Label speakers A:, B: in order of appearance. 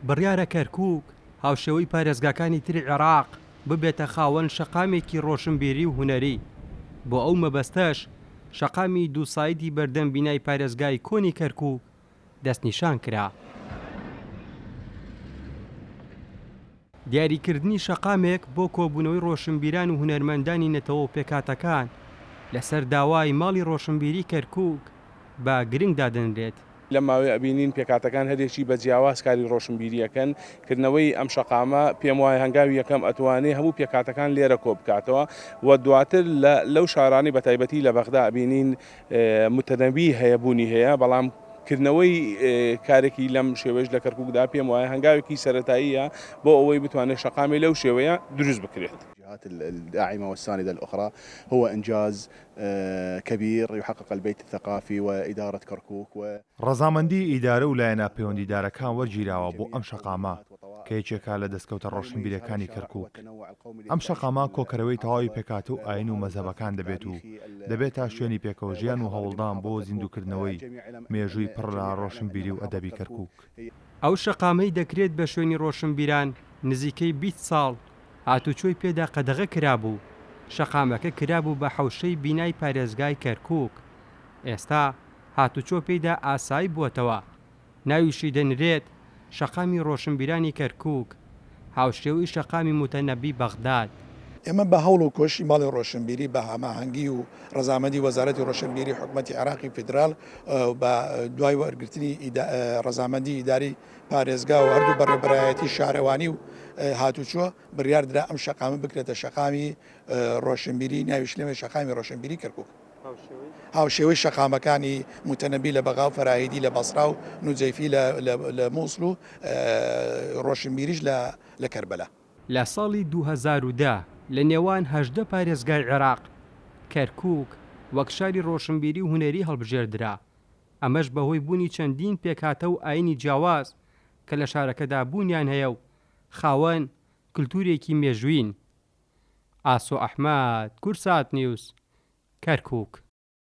A: بڕیارە کەرکووک هاوشێوەی پارێزگاکانی تری عێراق ببێتە خاوەن شەقامێکی ڕۆشنبیری و هونەری، بۆ ئەو مەبەستەش شەقامی دووسایدی بەردەم بینای پارێزگای کۆنی کەرکووک دەستنیشان کرا. دیاریکردنی شەقامێک بۆ کۆبوونەوەی ڕۆشنبیران و هونەرمەندانی نەتەوە و پێکهاتەکان لەسەر داوای ماڵی ڕۆشنبیری کەرکووک بە گرنگ دادەنرێت.
B: لەم ماوەیە ئەبینین پێکهاتەکان هەریەکی بە جیاواز کاری ڕۆشنبیری ئەکەن، کردنەوەی ئەم شەقامە پێم وایە هەنگاوی یەکەم ئەتوانێ هەموو پێکهاتەکان لێرە کۆبکاتەوە و دواتر لە لەو شارانەی بەتایبەتی لە بەغدا ئەبینین متەنەوی هەیە بوونی هەیە بەڵام کردنەوەی کارێکی لەم شێوەیەش لە کەرکوکدا پێم وایە هەنگاوێکی سەرەتاییە بۆ ئەوەی بتوانێت شەقامی لەو شێوەیە دروست بکرێت.
C: الجهات الداعمة والساندة الأخرى هو إنجاز کبیر یحقق البیت الثقافی و ادارە کرکوک و.
D: ڕەزامەندی ئیدارە و لایەنە پەیوەندیدارەکان وەرگیراوە بۆ ئەم شەقامە کە یەکێکە لە دەستکەوتە ڕۆشنبیرەکانی کەرکوک. ئەم شەقامە کۆکەرەوەی تەواوی پێکهاتە و ئایین و مەزهەبەکان دەبێت و دەبێتە شوێنی پێکەوەژیان و هەوڵدان بۆ زیندووکردنەوەی مێژووی پڕ لە ڕۆشنبیری و ئەدەبی کەرکوک.
A: ئەو شەقامەی دەکرێت بە شوێنی ڕۆشنبیران نزیکەی 20 ساڵ هاتوچۆی پێدا قەدەغە کرابوو، شەقامەکە کرابوو بە حەوشەی بینای پارێزگای کەرکوک، ئێستا هاتوچۆ پێیدا ئاسایی بووەتەوە، ناویشی دەنرێت شەقامی ڕۆشنبیرانی کەرکوک، هاوشێوەی شەقامی موتەنەبی بەغداد.
E: ئێمە بە هەوڵ و کۆششی ماڵی ڕۆشنبیری بە هەماهەنگی و ڕەزامەندی وەزارەتی ڕۆشنبیری حکومەتی عێراقی فیدراڵ و بە دوای وەرگرتنی ڕەزامەندی ئیداری پارێزگا و هەردوو بەڕێوەبەرایەتی شارەوانی و هاتوچۆ بڕیار درا ئەم شەقامە بکرێتە شەقامی ڕۆشنبیری ناویش لێ شەقامی ڕۆشنبیری کەرکوک هاوشێوەی شەقامەکانی موتەنەبی لە بەغا و فەراهیدی لە بەسرا و نوجەیفی لە موسڵ و ڕۆشنبیریش لە کەربەلا.
A: لە ساڵی 2010 لە نێوان 18 پارێزگای عێراق، کەرکوک وەک شاری ڕۆشنبیری و هونەری هەڵبژێردرا، ئەمەش بەهۆی بوونی چەندین پێکهاتە و ئایینی جیاواز کە لە شارەکەدا بوونیان هەیە و خاوەن کلتورێکی مێژوویین. ئاسۆ ئەحمەد، کوردسات نیوز، کەرکوک.